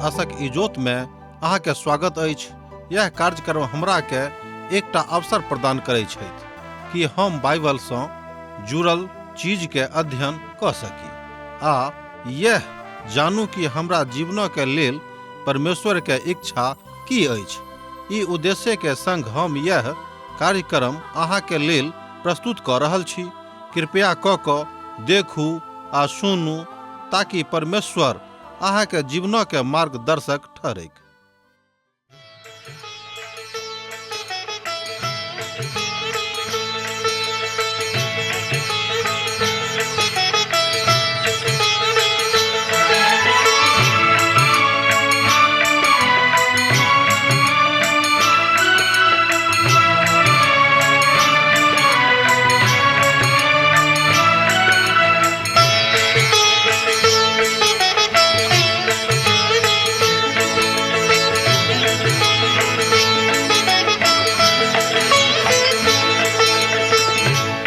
आशक इजोत में अहाँ के स्वागत अछि। यह कार्यक्रम हमरा के एकटा अवसर प्रदान करै छथि कि हम बाइबल सँ जुड़ल चीज के अध्ययन कऽ सकी आ यह जानू कि हमरा जीवन के लेल परमेश्वर के इच्छा की अछि। ई उद्देश्य के संग हम यह कार्यक्रम अहाँ के लेल प्रस्तुत कऽ रहल छी। कृपया कऽ कऽ देखू आ सुनू ताकि परमेश्वर अहाँ के जीवन के मार्गदर्शक ठहरैक।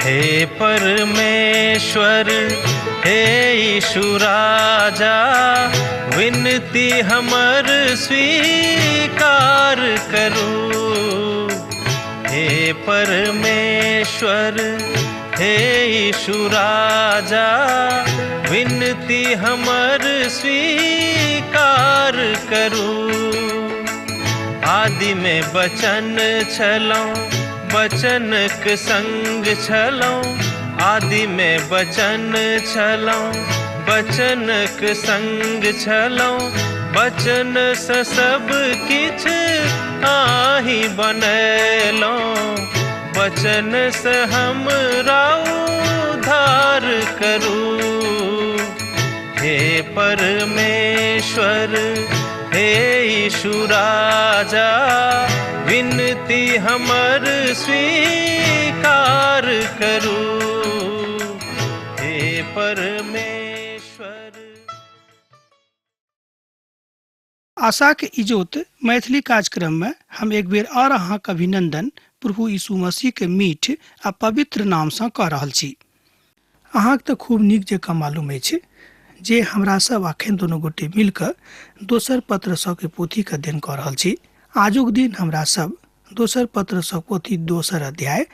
हे परमेश्वर, हे यीशु राजा, विनती हमर स्वीकार करू। हे परमेश्वर, हे यीशु राजा, विनती हमर स्वीकार करू। आदि में बचन छलौं, बचनक संग छलौं। आदि में बचन छलौं, बचनक संग छलौं। बचन से सब किछ आही बनेलौं, बचन से हमरा उद्धार करू। हे परमेश्वर, हे यीशु राजा, विनती हमर स्वीकार करू। हे परमेश्वर। आशाक इजोत मैथिली कार्यक्रम में हम एक बेर और अहाँक अभिनंदन प्रभु यीशु मसीह के मीठ आ पवित्र नाम सँ कऽ रहल छी। अहाँक तऽ खूब नीक जकाँ मालूम अछि जे हमरा सब अखन दुनू गोटे मिल कऽ दोसर पत्र सबके पोथीके अध्ययन कऽ रहल छी। आजुक दिन हमरा सब दोसर पत्र सब पोथी दोसर अध्याय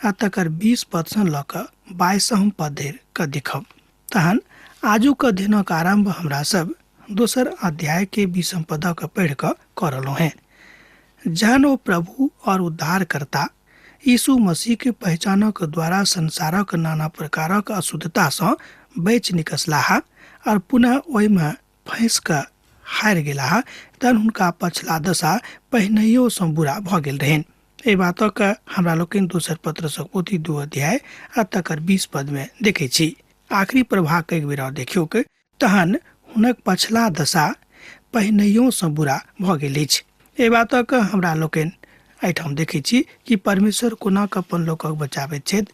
आ तकर 20 पद सँ लऽ कऽ 22 पद धरि के देखब। तहन आजुक अध्ययनक आरंभ हमरा सब दोसर अध्याय के 20 पद के पढ़ि कऽ कऽ रहलहुँ हेँ। जहन ओ प्रभु और उद्धारकर्ता यीशु मसीह के पहचानक द्वारा संसारक नाना प्रकारक अशुद्धता सँ बचि निकसलाह और पुनः ओहिमे फँसि कऽ हारि गेलाह, तहन हुनका पछिला दशा पहिनहियो सँ बुरा भऽ गेल रहनि। एहि बातक हमरा लोकनि दोसर पत्र सँ पोथी 2 अध्याय आ तकर 20 पद में देखै छी। आखिरी प्रभाग के एक बेर और देखियौक। तहन हुनक पछिला दशा पहिनहियो सँ बुरा भऽ गेल अछि। एहि बातक हमरा लोकनि एहिठाम देखै छी कि परमेश्वर कोना कऽ अपन लोकक बचाबैत छथि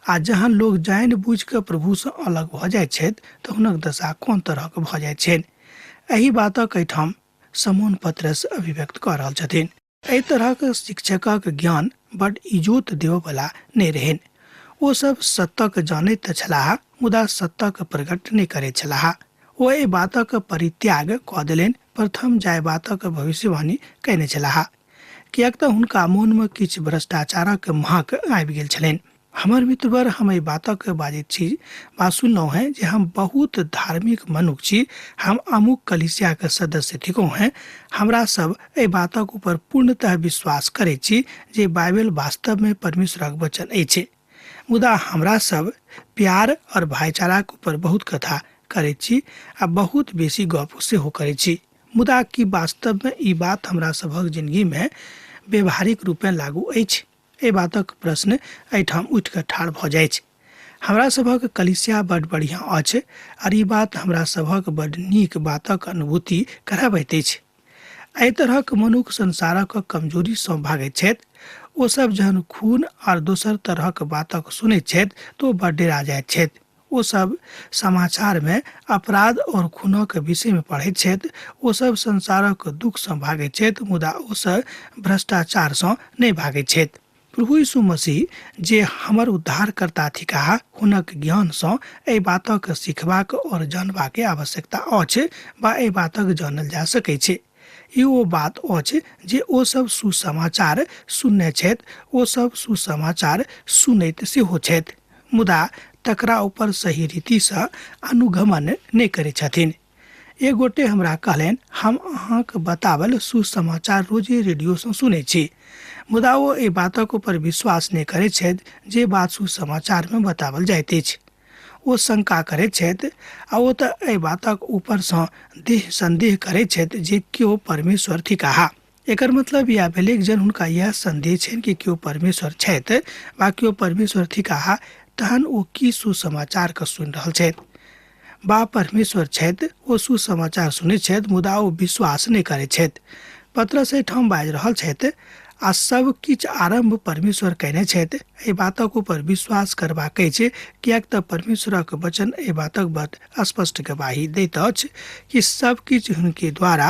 आ जहन लोक जानि बुझि कऽ प्रभुसँ अलग भऽ जाइत छथि तऽ हुनक दशा कोन तरहक भऽ जाइत छनि। एहि बातक एहिठाम समोन पत्रस अभिव्यक्त कऽ रहल छथिन। एहि तरहक शिक्षकक ज्ञान बड इजोत देबऽवला नहि रहनि। ओ सब सत्यक जानैत तऽ छलाह, मुदा सत्यक प्रकट नहि करैत छलाह। ओ एहि बातक परित्याग कऽ देलनि, प्रथम जाहि बातक भविष्यवाणी कयने छलाह, किएक तऽ हुनका मोनमे किछु भ्रष्टाचारक महक आबि गेल छलनि। हमर मित्रवर, हम एहि बातक बाजैत छी वा सुनलहुँ हेँ जे हम बहुत धार्मिक मनुख छी, हम अमुक कलीसियाक सदस्य थिकहुँ हेँ। हमरा सब एहि बातक ऊपर पूर्णतः विश्वास करैत छी जे बाइबल वास्तवमे परमेश्वरक वचन अछि, मुदा हमरा सब प्यार और भाईचाराक ऊपर बहुत कथा करैत छी आ बहुत बेसी गप सेहो करैत छी, मुदा की वास्तवमे ई बात हमरा सभक जिंदगीमे व्यवहारिक रूपेँ लागू अछि? एहि बातक प्रश्न एहिठाम उठि कऽ ठाढ़ भऽ जाइछ। हमरा सभक कलीसिया बड बढ़िया अछि आर ई बात हमरा सभक बड नीक बातक अनुभूति कराबैत अछि। एहि तरहक मनुख संसारक कमजोरी सँ भागैत छथि। ओ सब जहन खून आर दोसर तरहक बातक सुनैत छथि तऽ ओ बड डेरा जाइत छथि। ओ सब समाचार में अपराध और खूनक विषय में पढ़ैत छथि। ओ सब संसारक दुख सँ भागैत छथि, मुदा ओ सब भ्रष्टाचार सँ नहि भागैत छथि। प्रभु यीशु मसीह जे हमर उद्धारकर्ता थिकाह, हुनक ज्ञानसँ एहि बातक सिखबाक और जानबाक आवश्यकता अछि वा एहि बातक जानल जा सकै छै। ई ओ बात अछि जे ओ सब सुसमाचार सुनने छथि, ओ सब सुसमाचार सुनैत सेहो छथि, मुदा तकरा ऊपर सही रीतिसँ अनुगमन नहि करै छथिन। एक गोटे हमरा कहलनि, हम अहाँके बतावल सुसमाचार रोजे रेडियोसँ सुनै छी, मुदा ओ एहि बातक ऊपर विश्वास नहि करैत छथि जे बात सुसमाचारमे बतावल जाइत अछि। ओ शंका करैत छथि आ ओ तऽ एहि बातक ऊपरसँ देह संदेह करैत छथि जे केओ परमेश्वर थिकाह। एकर मतलब इएह भेलै कि जहन हुनका इएह संदेह छनि कि केओ परमेश्वर छथि वा केओ परमेश्वर थिकाह, तहन ओ की सुसमाचारके सुनि रहल छथि? बा परमेश्वर छथि, ओ सुसमाचार सुनैत छथि, मुदा ओ विश्वास नहि करैत छथि। पतरस एहिठाम बाजि रहल छथि, आ सब किछु आरम्भ परमेश्वर कयने छथि। एहि बातक ऊपर विश्वास करबाक अछि, किएक तऽ परमेश्वरक वचन एहि बातक बड स्पष्ट गवाही दैत अछि कि सब किछु हुनके द्वारा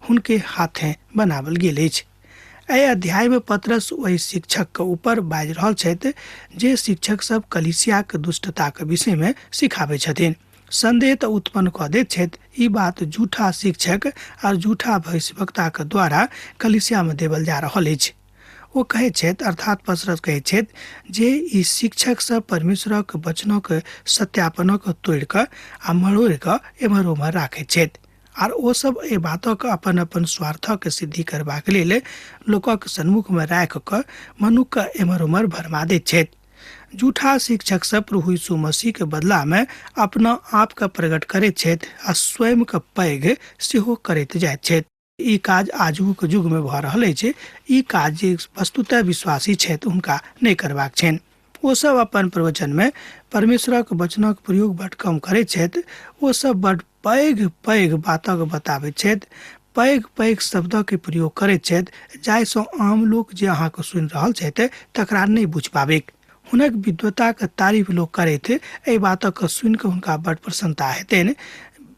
हुनके हाथे बनावल गेल अछि। एहि अध्यायमे पतरस ओहि शिक्षकके ऊपर बाजि रहल छथि जे शिक्षक सब कलीसियाक दुष्टताक विषयमे सिखाबै छथिन। संदेह तऽ उत्पन्न कऽ दैत छथि। ई बात झूठा शिक्षक आर झूठा भविष्यवक्ताक द्वारा कलीसियामे देवल जा रहल अछि। ओ कहैत छथि, अर्थात पतरस कहैत छथि जे ई शिक्षक सब परमेश्वरक वचनक सत्यापनक तोड़ि कऽ आ मरोड़ि कऽ एम्हर ओम्हर राखैत छथि, आर ओ सब एहि बातक अपन अपन स्वार्थक सिद्धि करबाक लेल लोकक सन्मुखमे राखि कऽ मनुक्खके एम्हर ओम्हर भरमा दैत छथि। झूठा शिक्षक सब प्रभु यीशु मसीह के बदला में अपना आप के प्रकट करैत छथि आ स्वयं के पैघ सेहो करैत जाइत छथि। ई काज आजुक युग में भऽ रहल अछि। ई काज जे वस्तुतः विश्वासी छथि हुनका नहि करबाक छनि। ओ सब अपन प्रवचन में परमेश्वरक वचनक प्रयोग बड कम करैत छथि। ओ सब बड पैघ पैघ बातक बताबैत छथि, पैघ पैघ शब्दक प्रयोग करैत छथि, जाहिसँ आम लोक जे अहाँके सुनि रहल छथि तकरा नहि बुझि पाबैक। हुनक विद्वताक तारीफ लोक करैत एहि बातक सुनि कऽ हुनका बड प्रसन्नता हेतनि।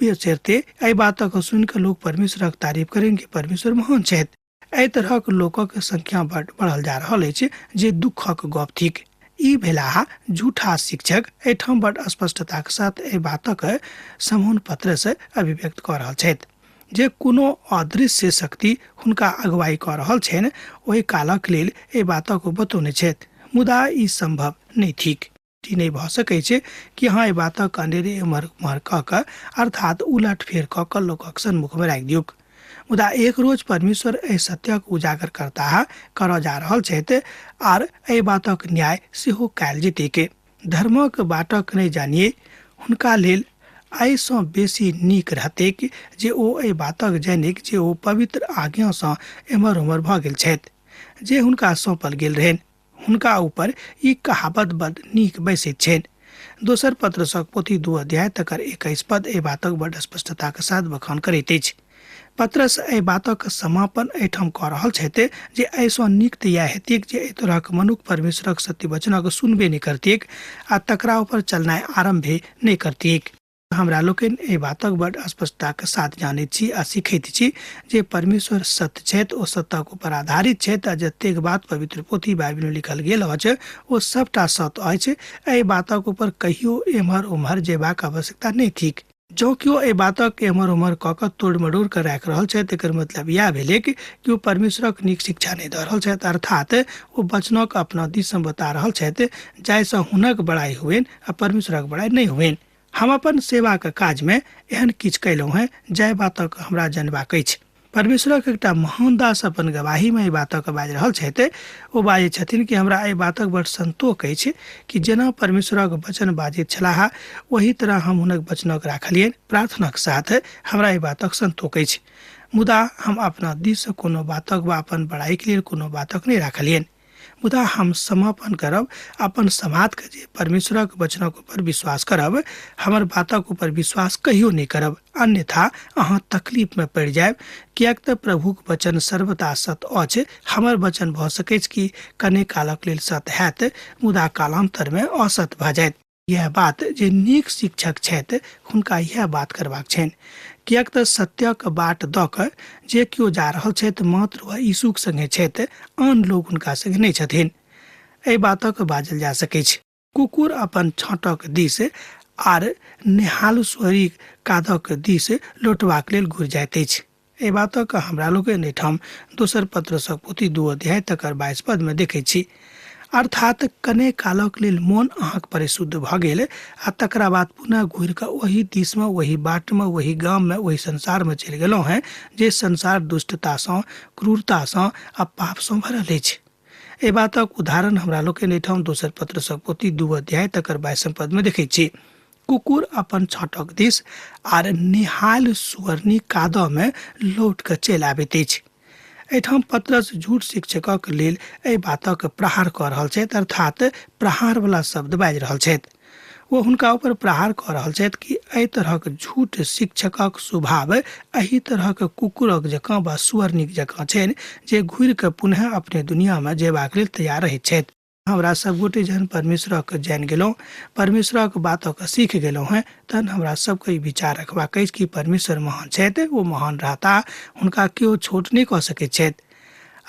बेचरते एहि बातक सुनि कऽ लोक परमेश्वरक तारीफ करें कि परमेश्वर महान छथि। एहि तरहक लोकक संख्या बड बढ़ल जा रहल अछि, जे दुखक गप थिक। ई भेलाह झूठा शिक्षक। एहिठाम बड स्पष्टताक साथ एहि बातक समूह पत्रसँ अभिव्यक्त कऽ रहल छथि जे कोनो अदृश्य शक्ति हुनका अगुवाई कऽ रहल छनि ओहि कालक लेल एहि बातक ओ बतौने छथि, मुदा ई सम्भव नहि थिक। ई नहि भऽ सकै छै कि अहाँ एहि बातक अनेरे एम्हर ओम्हर कऽ कऽ अर्थात उलट फेर कऽ कऽ लोकक सन्मुखमे राखि दियौक। मुदा एक रोज परमेश्वर एहि सत्यक उजागर करताह करऽ जा रहल छथि आर एहि बातक न्याय सेहो कयल जेतैक। धर्मक बाटक नहि जानिए हुनका लेल एहिसँ बेसी नीक रहतैक जे ओ एहि बातक जानिक जे ओ पवित्र आज्ञासँ एम्हर ओम्हर भऽ गेल छथि जे हुनका सौंपल गेल रहनि। हुनका ऊपर ई कहावत बड नीक बैसैत छनि। दोसर पत्रसक पोथी 2 अध्याय तकर 21 पद एहि बातक बड स्पष्टताक साथ बखान करैत अछि। पत्रस एहि बातक समापन एहिठाम कऽ रहल छथि जे एहिसँ नीक तऽ इएह हेतैक जे एहि तरहक मनुख परमेश्वरक सत्य वचनक सुनबे नहि करतिऐक आ तकरा ऊपर चलनाइ आरम्भे नहि करतिऐक। हमरा लोकनि एहि बातक बड स्पष्टताक साथ जानैत छी आ सीखैत छी जे परमेश्वर सत्य छथि, ओ सत्यक ऊपर आधारित छथि आ जतेक बात पवित्र पोथी बाइबिलमे लिखल गेल अछि ओ सभटा सत्य अछि। एहि बातक ऊपर कहियो एम्हर ओम्हर जेबाक आवश्यकता नहि थिक। जँ केओ एहि बातक एम्हर ओम्हर कऽ कऽ तोड़ि मरोड़ कऽ राखि रहल छथि, एकर मतलब इएह भेलै कि ओ परमेश्वरक नीक शिक्षा नहि दऽ रहल छथि, अर्थात ओ वचनक अपना दिससँ बता रहल छथि जाहिसँ हुनक बड़ाइ हुअनि आ परमेश्वरक बड़ाइ नहि हुअनि। हम अपन सेवाक काजमे एहन किछु कयलहुँ हेँ जाहि बातक हमरा जनबाक अछि। परमेश्वरक एकटा महान दास अपन गवाहीमे एहि बातक बाजि रहल छथि। ओ बाजै छथिन कि हमरा एहि बातक बड़ संतोख अछि कि जेना परमेश्वरक वचन बाजैत छलाह ओही तरह हम हुनक वचनक राखलियनि। प्रार्थनाक साथ हमरा एहि बातक संतोख अछि, मुदा हम अपना दिससँ कोनो बातक वा अपन बड़ाइके लेल कोनो बातक नहि राखलियनि। मुदा हम समापन करब अपन समाजके जे परमेश्वरक वचनक ऊपर विश्वास करब, हमर बातक ऊपर विश्वास कहियो नहि करब, अन्यथा अहाँ तकलीफमे पड़ि जायब, किएक तऽ प्रभुक वचन सर्वदा सत्य अछि। हमर वचन भऽ सकैछ कि कने कालक लेल सत्य हैत, मुदा कालान्तरमे असत्य भऽ जायत। इएह बात जे नीक शिक्षक छथि हुनका इएह बात करबाक छनि, किएक तऽ सत्यक बाट दऽ कऽ जे केओ जा रहल छथि मात्र वह यीशुक संगे छथि, आन लोक हुनका संगे नहि छथिन। एहि बातक बाजल जा सकैछ। कुकुर अपन छाँटक दिस आर नेहाल स्वरी कादक दिस लौटबाक लेल घुरि जाइत अछि। एहि बातक हमरा लोकनि एहिठाम दोसर पत्रसक पोथी 2 अध्याय तकर 22 पद में देखै छी। अर्थात कने कालक लेल मोन अहाँक परिशुद्ध भऽ गेल आ तकरा बाद पुनः घुरि कऽ ओही दिशमे, ओही बाटमे, ओही गाममे, ओही संसारमे चलि गेलहुँ हेँ जे संसार दुष्टतासँ, क्रूरतासँ आ पापसँ भरल अछि। एहि बातक उदाहरण हमरा लोकनि एहिठाम दोसर पत्रसक पोथी 2 अध्याय तकर 22 पदमे देखै छी। कुकुर अपन छाँटक दिस आर निहाल सुवर्णी कादमे लौट कऽ चलि आबैत अछि। एहिठाम पत्रस झूठ शिक्षकक लेल एहि बातक प्रहार कऽ रहल छथि, अर्थात प्रहारवला शब्द बाजि रहल छथि। ओ हुनका ऊपर प्रहार कऽ रहल छथि कि एहि तरहक झूठ शिक्षकक स्वभाव एहि तरहक कुकुरक जकाँ वा सुअरनीक जकाँ छनि जे घुरि कऽ पुनः अपने दुनियामे जयबाक लेल तैयार रहैत छथि। हमरा सब गोटे जहन परमेश्वरक जानि गेलहुँ, परमेश्वरक बातक सीख गेलहुँ हेँ, तहन हमरा सबके ई विचार रखबाक अछि कि परमेश्वर महान छथि, ओ महान रहता, हुनका केओ छोट नहि कऽ सकैत छथि।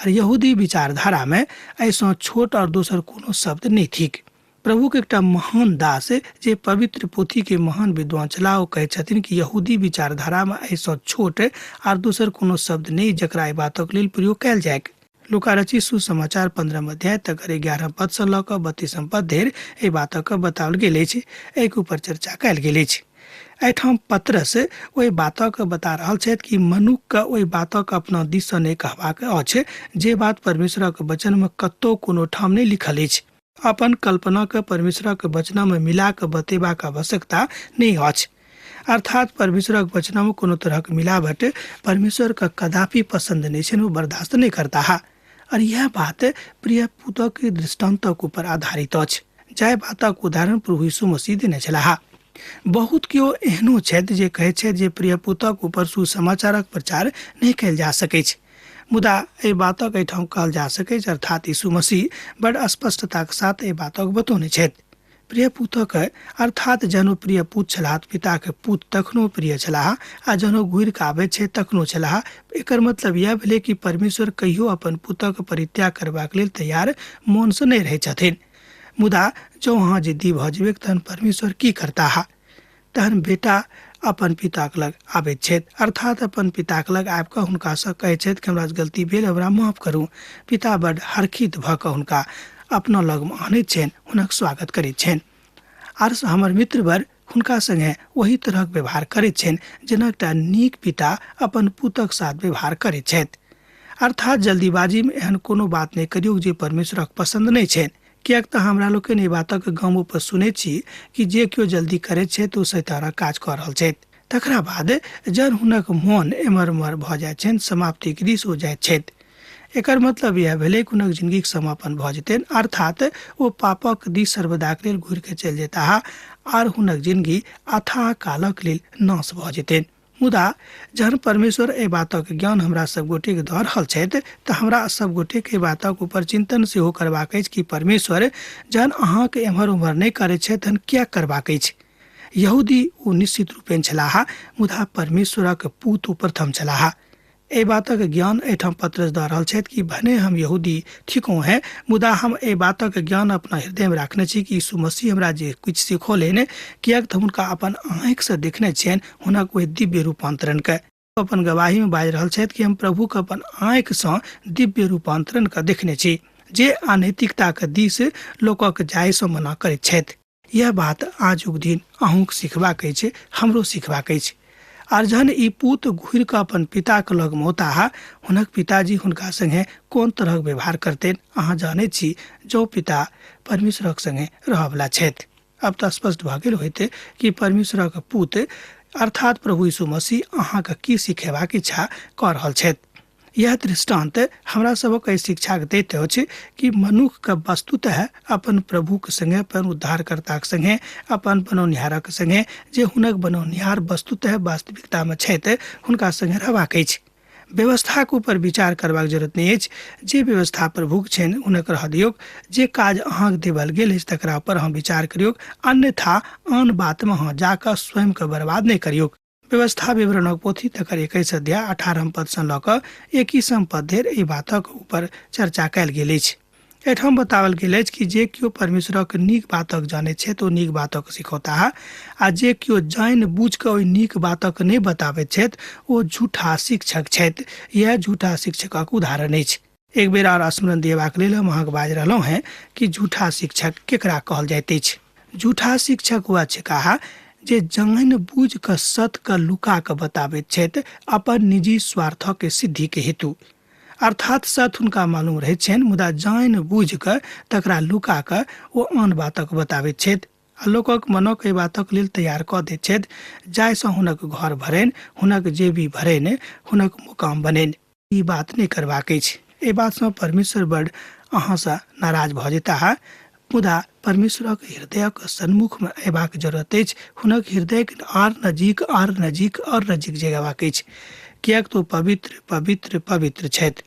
आर यहूदी विचारधारामे एहिसँ छोट आओर दोसर कोनो शब्द नहि थिक। प्रभुके एकटा महान दास जे पवित्र पोथीके महान विद्वान छलाह, ओ कहै छथिन कि यहूदी विचारधारामे एहिसँ छोट आर दोसर कोनो शब्द नहि जकरा एहि बातक लेल प्रयोग कयल जाय। लूका रचित सुसमाचार 15 अध्याय तकर 11 पद सँ लऽ कऽ 32 पद धरि एहि बातक बताओल गेल अछि, एहिके ऊपर चर्चा कयल गेल अछि। एहिठाम पत्रस ओहि बातक बता रहल छथि कि मनुखके ओहि बातक अपना दिससँ नहि कहबाक अछि जे बात परमेश्वरक वचनमे कतहु कोनो ठाम नहि लिखल अछि। अपन कल्पनाके परमेश्वरक वचनमे मिला कऽ बतेबाक आवश्यकता नहि अछि। अर्थात परमेश्वरक वचनमे कोनो तरहक मिलावट परमेश्वरके कदापि पसन्द नहि छनि, ओ बर्दाश्त नहि करताह। और यह बात प्रिय पुतक दृष्टान्तक ऊपर आधारित अछि, जाहि बातक उदाहरण प्रभु यीशु मसीह देने छलाह। बहुत केओ एहनो छथि जे कहै छथि जे प्रिय पुतक ऊपर सुसमाचारक प्रचार नहि कयल जा सकैछ, मुदा एहि बातक एहिठाम कहल जा सकैछ, अर्थात यीशु मसीह बड़ स्पष्टताक साथ एहि बातक बतौने छथि। प्रिय पुतक अर्थात जनो प्रिय पुत छलाह, पिताके पुत तखनो प्रिय छलाह आ जनो घुरि कऽ आबैत छै तखनो छलाह। एकर मतलब इएह भेलै कि परमेश्वर कहियो अपन पुतक परित्याग करबाक लेल तैयार मोनसँ नहि रहै छथिन। मुदा जँ अहाँ जिद्दी भऽ जेबै तहन परमेश्वर की करताह? तहन बेटा अपन पिताक लग आबैत छथि, अर्थात अपन पिताक लग आबि कऽ हुनकासँ कहै छथि कि हमरा गलती भेल, हमरा माफ करू। पिता बड़ हर्षित भऽ कऽ हुनका अपना लगमे आनैत छनि, हुनक स्वागत करैत छनि आर हमर मित्रवर हुनका सङ्गे ओही तरहक व्यवहार करैत छनि जेना एकटा नीक पिता अपन पुतक साथ व्यवहार करैत छथि। अर्थात जल्दीबाजीमे एहन कोनो बात नहि करियौ जे परमेश्वरक पसन्द नहि छनि, किएक तऽ हमरा लोकनि एहि बातक गामो पर सुनैत छी कि जे केओ जल्दी करैत छथि ओ शैतानक काज कऽ रहल छथि। तकरा बाद जहन हुनक मोन एम्हर ओम्हर भऽ जाइत छनि, समाप्तिक दिस ओ जाइत छथि। एकर मतलब इएह भेलै कि हुनक जिंदगीक समापन भऽ जेतनि, अर्थात ओ पापक दिस सर्वदाक लेल घुरि कऽ चलि जेताह आर हुनक जिंदगी अथाह कालक लेल नाश भऽ जेतनि। मुदा जहन परमेश्वर एहि बातक ज्ञान हमरा सब गोटेके दऽ रहल छथि तऽ हमरा सब गोटेके एहि बातक ऊपर चिंतन सेहो करबाक अछि कि परमेश्वर जहन अहाँके एम्हर ओम्हर नहि करै छथि तहन किएक करबाक अछि। यहूदी ओ निश्चित रूपेण छलाह, मुदा परमेश्वरक पूत ओ प्रथम छलाह। एहि बातक ज्ञान एहिठाम पत्रस दऽ रहल छथि कि भने हम यहूदी थिकहुँ हेँ, मुदा हम एहि बातक ज्ञान अपना हृदयमे राखने छी कि यीशु मसीह हमरा जे किछु सिखौलनि, किएक तऽ हुनका अपन आँखिसँ देखने छियनि हुनक ओहि दिव्य रूपान्तरणके। अपन गवाहीमे बाजि रहल छथि कि हम प्रभुके अपन आँखिसँ दिव्य रूपान्तरणके देखने छी, जे अनैतिकताके दिस लोकक जायसँ मना करैत छथि। यह बात आजुक दिन अहूँके सिखबाक अछि, हमरो सिखबाक अछि। आर जहन ई पूत घुरि कऽ अपन पिताके लगमे औताह, हुनक पिताजी हुनका सङ्गे कोन तरहक व्यवहार करतनि अहाँ जानैत छी, जँ पिता परमेश्वरक सङ्गे रहऽवला छथि। अब तऽ स्पष्ट भऽ गेल होइत कि परमेश्वरक पूत अर्थात प्रभु यीशु मसीह अहाँके की सिखेबाक इच्छा कऽ रहल छथि। यह दृष्टांत हमरा सबक एहि शिक्षाके दैत अछि कि मनुखके वस्तुतः अपन प्रभुके संगे, अपन उद्धारकर्ताके संगे, अपन बनौनिहारक संगे, जे हुनक बनौनिहार वस्तुतः वास्तविकतामे छथि, हुनका संगे रहबाक अछि। व्यवस्थाके ऊपर विचार करबाक जरूरत नहि अछि। जे व्यवस्था प्रभुक छनि हुनक रह दियौक, जे काज अहाँके देवल गेल अछि तकरा पर अहाँ विचार करियौक, अन्यथा आन बातमे अहाँ जाकऽ स्वयंके बर्बाद नहि करियौक। व्यवस्था विवरणक पोथी तकर 21 अध्याय 18 पदसँ लऽ कऽ 21 पद धरि एहि बातक ऊपर चर्चा कयल गेल अछि। एहिठाम बताओल गेल अछि कि जे केओ परमेश्वरक नीक बातक जानैत छथि ओ नीक बातक सिखौताह, आ जे केओ जानि बुझि कऽ ओहि नीक बातक नहि बताबैत छथि ओ झूठा शिक्षक छथि। इएह झूठा शिक्षकक उदाहरण अछि। एक बेर आर स्मरण दिएबाक लेल हम अहाँके बाजि रहलहुँ हेँ कि झूठा शिक्षक केकरा कहल जाइत अछि। झूठा शिक्षक वएह छिकाह जे जानि बुझि कऽ सत्यके लुका कऽ बताबैत छथि अपन निजी स्वार्थक सिद्धिके हेतु। अर्थात सत्य हुनका मालूम रहैत छनि, मुदा जानि बुझि कऽ तकरा लुका कऽ ओ आन बातक बताबैत छथि आ लोकक मनक एहि बातक लेल तैयार कऽ दैत छथि जाहिसँ हुनक घर भरनि, हुनक जेबी भरनि, हुनक मुकाम बननि। ई बात नहि करबाक अछि। एहि बातसँ परमेश्वर बड़ अहाँसँ नाराज भऽ जेताह। मुदा परमेश्वरक हृदयक सन्मुखमे अयबाक जरूरत अछि, हुनक हृदयक आर नजीक, आर नजीक, आर नजीक जगेबाक अछि, किएक तऽ ओ पवित्र पवित्र पवित्र छथि।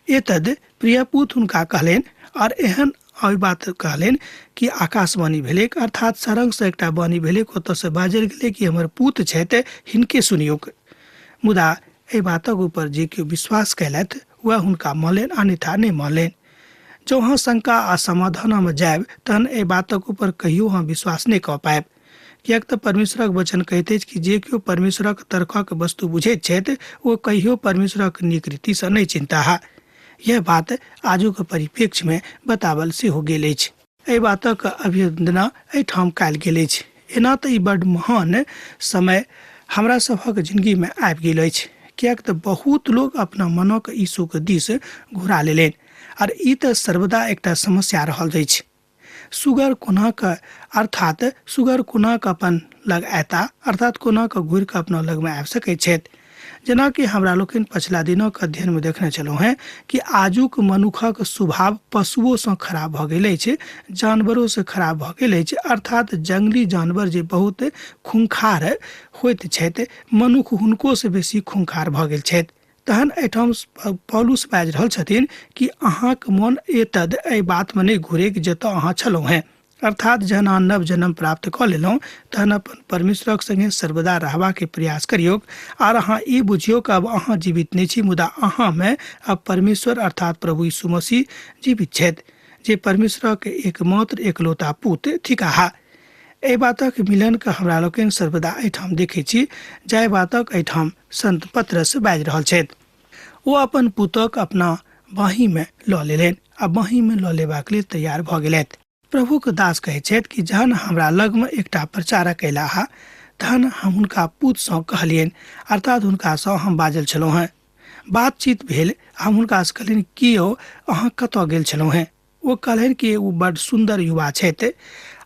एतद प्रियपूत हुनका कहलनि आर एहन एहि बात कहलनि कि आकाशवाणी भेलैक, अर्थात सरंगसँ एकटा वाणी भेलैक, ओतऽसँ बाजल गेलै कि हमर पूत छथि, हिनके सुनियौक। मुदा एहि बातक ऊपर जे केओ विश्वास कयलथि वएह हुनका मानलनि, अन्यथा नहि मानलनि। जँ अहाँ शंका आ समाधानमे जायब तहन एहि बातक ऊपर कहियो अहाँ विश्वास नहि कऽ पायब, किएक तऽ परमेश्वरक वचन कहैत अछि कि जे केओ परमेश्वरक तर्कक वस्तु बुझैत छथि ओ कहियो परमेश्वरक नीक रीतिसँ नहि चिन्ताह। यह बात आजुक परिप्रेक्ष्यमे बतावल सेहो गेल अछि। एहि बातक अभिनंदना एहिठाम कयल गेल अछि। एना तऽ ई बड्ड महान समय हमरा सभक जिंदगीमे आबि गेल अछि, किएक तऽ बहुत लोक अपना मनक यीशुक दिस घुरा लेलनि आर ई तऽ सर्वदा एकटा समस्या रहल अछि। सुगर कोना कऽ, अर्थात सुगर कोना कऽ अपन लग अयता, अर्थात कोना कऽ घुरि कऽ अपना लगमे आबि सकैत छथि। जेनाकि हमरा लोकनि पछिला दिनक अध्ययनमे देखने छलहुँ हेँ कि आजुक मनुखक स्वभाव पशुओसँ खराब भऽ गेल अछि, जानवरोसँ खराब भऽ गेल अछि, अर्थात जंगली जानवर जे बहुत खूंखार होइत छथि, मनुख हुनकोसँ बेसी खूंखार भऽ गेल छथि। तहन एहिठाम पौलुस बाजि रहल छथिन कि अहाँक मन एतद एहि बातमे नहि घुरेक जतऽ अहाँ छलहुँ हेँ। अर्थात जहन अहाँ नव जन्म प्राप्त कऽ लेलहुँ तहन अपन परमेश्वरक संगे सर्वदा रहबाके प्रयास करियौक आर अहाँ ई बुझियौक अब अहाँ जीवित नहि छी, मुदा अहाँमे अब परमेश्वर अर्थात प्रभु यीशु मसीह जीवित छथि, जे परमेश्वरक एकमात्र एकलौता पुत थिकाह। एहि बातक मिलनके हमरा लोकनि सर्वदा एहिठाम देखै छी, जाहि बातक एहिठाम संत पतरस बाजि रहल छथि। ओ अपन पुतक अपना बाँहिमे लऽ लेलनि आ बाँहिमे लऽ लेबाक लेल तैयार भऽ गेलथि। प्रभुक दास कहैत छथि कि जहन हमरा लगमे एकटा प्रचारक अयलाह तहन हम हुनका पुतसँ कहलियनि, अर्थात हुनकासँ हम बाजल छलहुँ हेँ। बातचीत भेल, हम हुनकासँ कहलियनि कि यौ अहाँ कतऽ गेल छलहुँ हेँ? ओ कहलनि कि ओ बड्ड सुन्दर युवा छथि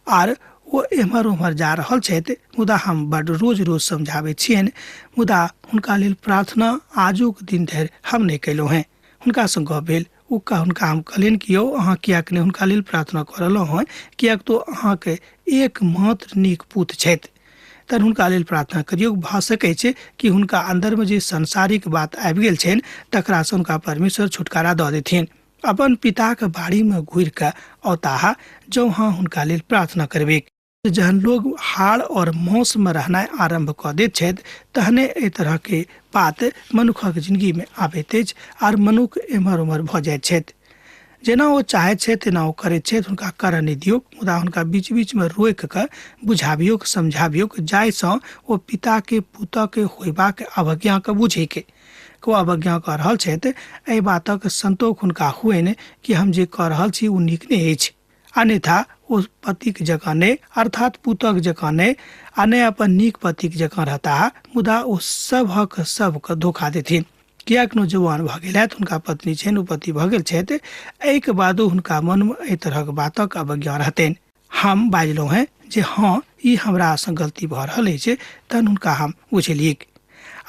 आर ओ एम्हर ओम्हर जा रहल छथि, मुदा हम बड्ड रोज रोज समझाबैत छियनि, मुदा हुनका लेल प्रार्थना आजुक दिन धरि हम नहि कयलहुँ हेँ। हुनकासँ गप भेल, ओ हुनका हम कहलियनि कि यौ अहाँ किएक नहि हुनका लेल प्रार्थना कऽ रहलहुँ हेँ, किएक तऽ अहाँके एकमात्र नीक पुत छथि, तहन हुनका लेल प्रार्थना करियौ। भऽ सकै छै कि हुनका अन्दरमे जे सांसारिक बात आबि गेल छनि तकरासँ हुनका परमेश्वर छुटकारा दऽ देथिन। अपन पिताक बाड़ीमे घुरि कऽ औताह जँ अहाँ हुनका लेल प्रार्थना करबै। जहन लोग हाड़ और मांसमे रहनाइ आरम्भ कऽ दैत छथि तहने एहि तरहके बात मनुखक जिंदगीमे आबैत अछि आर मनुख एम्हर ओम्हर भऽ जाइत छथि। जेना ओ चाहैत छथि तेना ओ करैत छथि, हुनका करऽ नहि दियौक, मुदा हुनका बीच बीचमे रोकि कऽ बुझाबियौक, समझाबियौक, जाहिसँ ओ पिताके पुतके होयबाक अवज्ञाके बुझैके ओ अवज्ञा कऽ रहल छथि एहि बातक संतोख हुनका होइन कि हम जे कऽ रहल छी ओ नीक नहि अछि। अन्यथा ओ पतिक जकाँ नहि, अर्थात पुतक जकाँ नहि, आ नहि अपन नीक पतिक जकाँ रहताह, मुदा ओ सभक सबके धोखा देथिन। किएक नौजवान भऽ गेलथि, हुनका पत्नी छनि, ओ पति भऽ गेल छथि, एहिके बादो हुनका मनमे एहि तरहक बातक अवज्ञा रहतनि। हम बाजलहुँ हेँ जे हँ ई हमरासँ गलती भऽ रहल अछि, तहन हुनका हम बुझेलियैक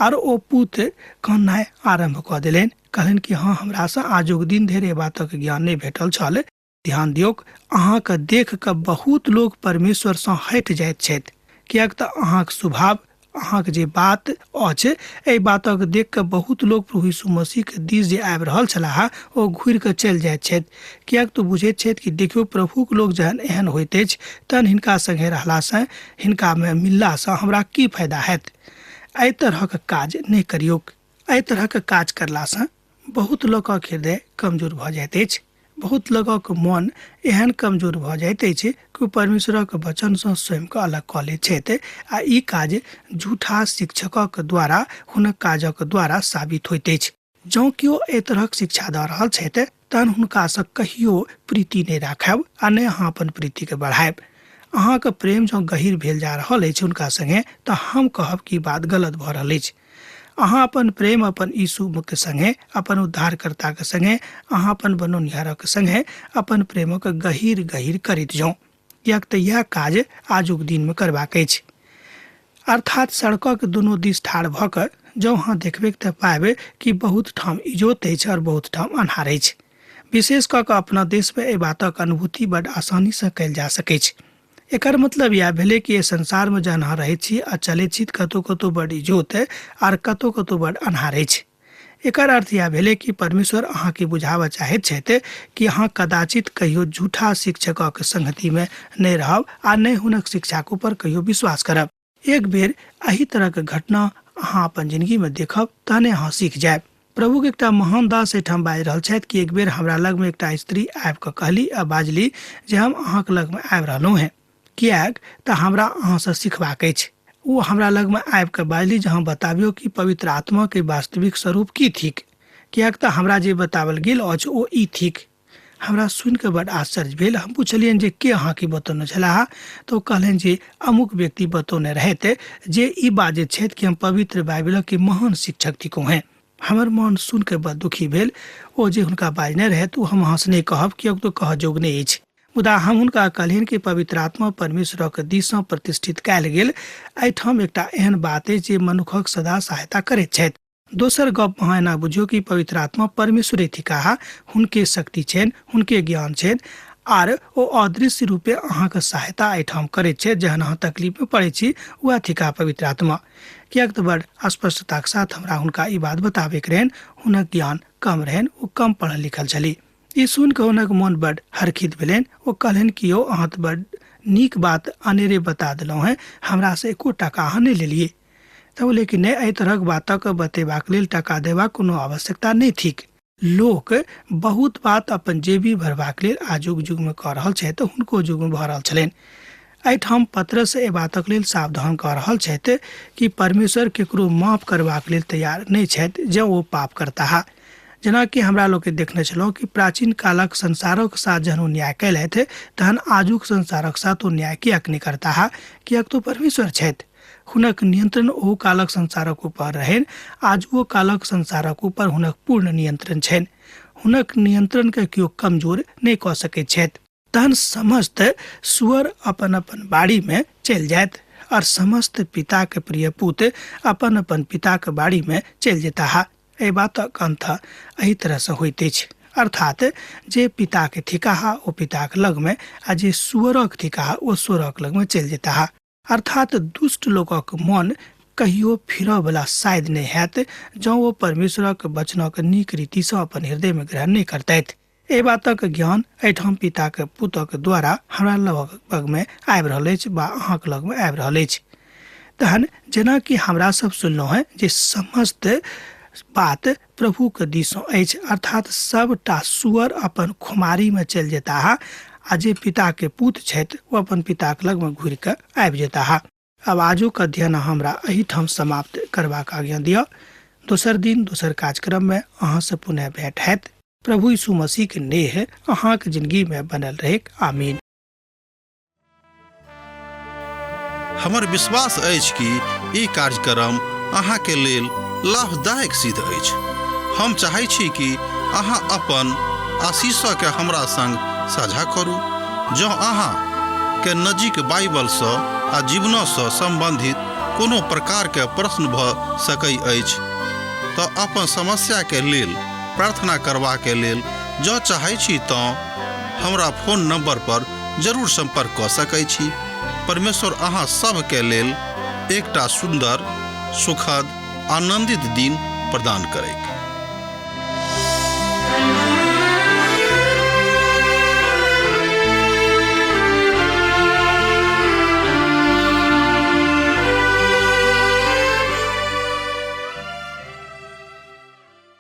आर ओ पुत काननाइ आरम्भ कऽ देलनि। कहलनि कि हँ हमरासँ आजुक दिन धरि एहि बातक ज्ञान नहि भेटल छल। ध्यान दियौक, अहाँके देख कऽ बहुत लोक परमेश्वरसँ हटि जाइत छथि, किएक तऽ अहाँक स्वभाव, अहाँक जे बात अछि, एहि बातक देख कऽ बहुत लोक प्रभु यीशु मसीहके दिस जे आबि रहल छलाह ओ घुरि कऽ चलि जाइत छथि, किएक तऽ बुझैत छथि कि देखियौ प्रभुक लोक जहन एहन होइत अछि तहन हिनका सङ्गे रहलासँ, हिनकामे मिललासँ हमरा की फायदा हैत। एहि तरहक काज नहि करियौक। एहि तरहक काज करलासँ बहुत लोकक हृदय कमजोर भऽ जाइत अछि। बहुत लोकक मन एहन कमजोर भऽ जाइत अछि कि ओ परमेश्वरक वचनसँ स्वयंके अलग कऽ लैत छथि आ ई काज झूठा शिक्षकक द्वारा हुनक काजक द्वारा साबित होइत अछि। जँ केओ एहि तरहक शिक्षा दऽ रहल छथि तहन हुनकासँ कहियो प्रीति नहि राखब आ नहि अहाँ अपन प्रीतिके बढ़ायब। अहाँके प्रेम जँ गहीर भेल जा रहल अछि हुनका सङ्गे तऽ हम कहब कि बात गलत भऽ रहल अछि। अहाँ अपन प्रेम अपन यीशुके सङ्गे, अपन उद्धारकर्ताके सङ्गे, अहाँ अपन बनौनिहारक सङ्गे अपन प्रेमक गहीर गहीर करैत जाउ, किएक तऽ इएह काज आजुक दिनमे करबाक अछि। अर्थात सड़कक दुनू दिस ठाढ़ भऽ कऽ जँ अहाँ देखबैक तऽ पायब कि बहुत ठाम इजोत अछि आओर बहुत ठाम अन्हार अछि। विशेष कऽ कऽ अपना देशमे एहि बातक अनुभूति बड्ड आसानीसँ कयल जा सकैछ। एकर मतलब इएह भेलै कि एहि संसारमे जहन अहाँ रहैत छी आ चलैत छी तऽ कतहु कतहु बड्ड इजोत आर कतहु कतहु बड्ड अन्हार अछि। एकर अर्थ इएह भेलै कि परमेश्वर अहाँके बुझाबऽ चाहैत छथि कि अहाँ कदाचित कहियो झूठा शिक्षकक संगतिमे नहि रहब आ नहि हुनक शिक्षाक ऊपर कहियो विश्वास करब। एक बेर एहि तरहक घटना अहाँ अपन जिंदगीमे देखब तहने अहाँ सीख जायब। प्रभुक एकटा महान दास एहिठाम बाजि रहल छथि कि एक बेर हमरा लगमे एकटा स्त्री आबि कऽ कहली आ बाजली जे हम अहाँके लगमे आबि रहलहुँ हेँ किएक तऽ हमरा अहाँसँ सिखबाक अछि। ओ हमरा लगमे आबि कऽ बाजली जे अहाँ बताबियौ कि पवित्र आत्माके वास्तविक स्वरूप की थिक, किएक तऽ हमरा जे बताओल गेल अछि ओ ई थिक। हमरा सुनि कऽ बड आश्चर्य भेल। हम पुछलियनि जे के अहाँके बतौने छलाह, तऽ ओ कहलनि जे अमुक व्यक्ति बतौने रहथि जे ई बाजैत छथि कि हम पवित्र बाइबिलक महान शिक्षक थिकहुँ हेँ। हमर मन सुनि कऽ बड़ दुखी भेल। ओ जे हुनका बाजने रहथि ओ हम अहाँसँ नहि कहब, किएक तऽ कहऽ जोग नहि अछि। मुदा हम हुनका कहलियनि कि पवित्र आत्मा परमेश्वरक दिससँ प्रतिष्ठित कयल गेल एहिठाम एकटा एहन बात अछि जे मनुखक सदा सहायता करैत छथि। दोसर गप अहाँ एना बुझियौ कि पवित्र आत्मा परमेश्वरे थिकाह, हुनके शक्ति छनि, हुनके ज्ञान छनि आर ओ अदृश्य रूपे अहाँके सहायता एहिठाम करैत छथि जहन अहाँ तकलीफमे पड़ैत छी, वएह थिकाह पवित्र आत्मा। किएक तऽ बड़ स्पष्टताक साथ हमरा हुनका ई बात बताबैके रहनि। हुनक ज्ञान कम रहनि, ओ कम पढ़ल लिखल छली। ई सुनि कऽ हुनक मोन बड़ हरखित भेलनि। ओ कहलनि कि यौ अहाँ तऽ बड़ नीक बात अनेरे बता देलहुँ हेँ, हमरासँ एको टाका अहाँ नहि लेलियै। तब लेकिन नहि, एहि तरहक बातक बतेबाक लेल टाका देबाक कोनो आवश्यकता नहि थिक। लोक बहुत बात अपन जेबी भरबाक लेल आजुक युगमे कऽ रहल छथि तऽ हुनको युगमे भऽ रहल छलनि। एहिठाम पतरस एहि बातक लेल सावधान कऽ रहल छथि कि परमेश्वर केकरो माफ करबाक लेल तैयार नहि छथि जँ ओ पाप करताह। जेनाकि हमरा लोकनि देखने छलहुँ कि प्राचीन कालक संसारक साथ जहन ओ न्याय कयलथि तहन आजुक संसारक साथ ओ न्याय किएक नहि करताह, किएक तऽ ओ परमेश्वर छथि। हुनक नियंत्रण ओहू कालक संसारक ऊपर रहनि, आजुओ कालक संसारक ऊपर हुनक पूर्ण नियंत्रण छनि। हुनक नियंत्रणके केओ कमजोर नहि कऽ सकैत छथि। तहन समस्त सुअर अपन अपन बाड़ीमे चलि जायत और समस्त पिताके प्रिय पुत अपन अपन पिताके बाड़ीमे चलि जेताह। एहि बातक अंत एहि तरहसँ होइत अछि, अर्थात जे पिताके थिकाह ओ पिताके लगमे आ जे सुअरक थिकाह ओ सुअरक लगमे चलि जेताह। अर्थात दुष्ट लोकक मन कहियो फिरऽवला शायद नहि हैत जँ ओ परमेश्वरक वचनक नीक रीतिसँ अपन हृदयमे ग्रहण नहि करतथि। एहि बातक ज्ञान एहिठाम पिताक पुतक द्वारा हमरा लगमे आबि रहल अछि वा अहाँक लगमे आबि रहल अछि। तहन जेना कि हमरा सब सुनलहुँ हेँ जे समस्त बात प्रभुके दिससँ अछि, अर्थात सबटा सुअर अपन खुमारीमे चलि जेताह आ जे पिताके पुत छथि ओ अपन पिताके लगमे घुरि कऽ आबि जेताह। आब आजुक अध्ययन हमरा एहिठाम समाप्त करबाक आज्ञा दिअ। दोसर दिन दोसर कार्यक्रममे अहाँसँ पुनः भेंट हैत। प्रभु यीशु मसीहके नेह अहाँक जिंदगीमे बनल रहैक। आमीन। हमर विश्वास अछि कि ई कार्यक्रम अहाँके लेल लाभदायक सिद्ध अछि। हम चाहै छी कि अहाँ अपन आशीषके हमरा संग साझा करू। जँ अहाँ के नजीक बाइबलसँ आ जीवनसँ सम्बन्धित कोनो प्रकारके प्रश्न भऽ सकै अछि तऽ अपन समस्याके लेल प्रार्थना करबाके लेल जँ चाहै छी तँ हमरा फोन नंबर पर जरूर संपर्क कऽ सकै छी। परमेश्वर अहाँ सभके लेल एकटा सुन्दर, सुखद, आनंदित दिन प्रदान करैक।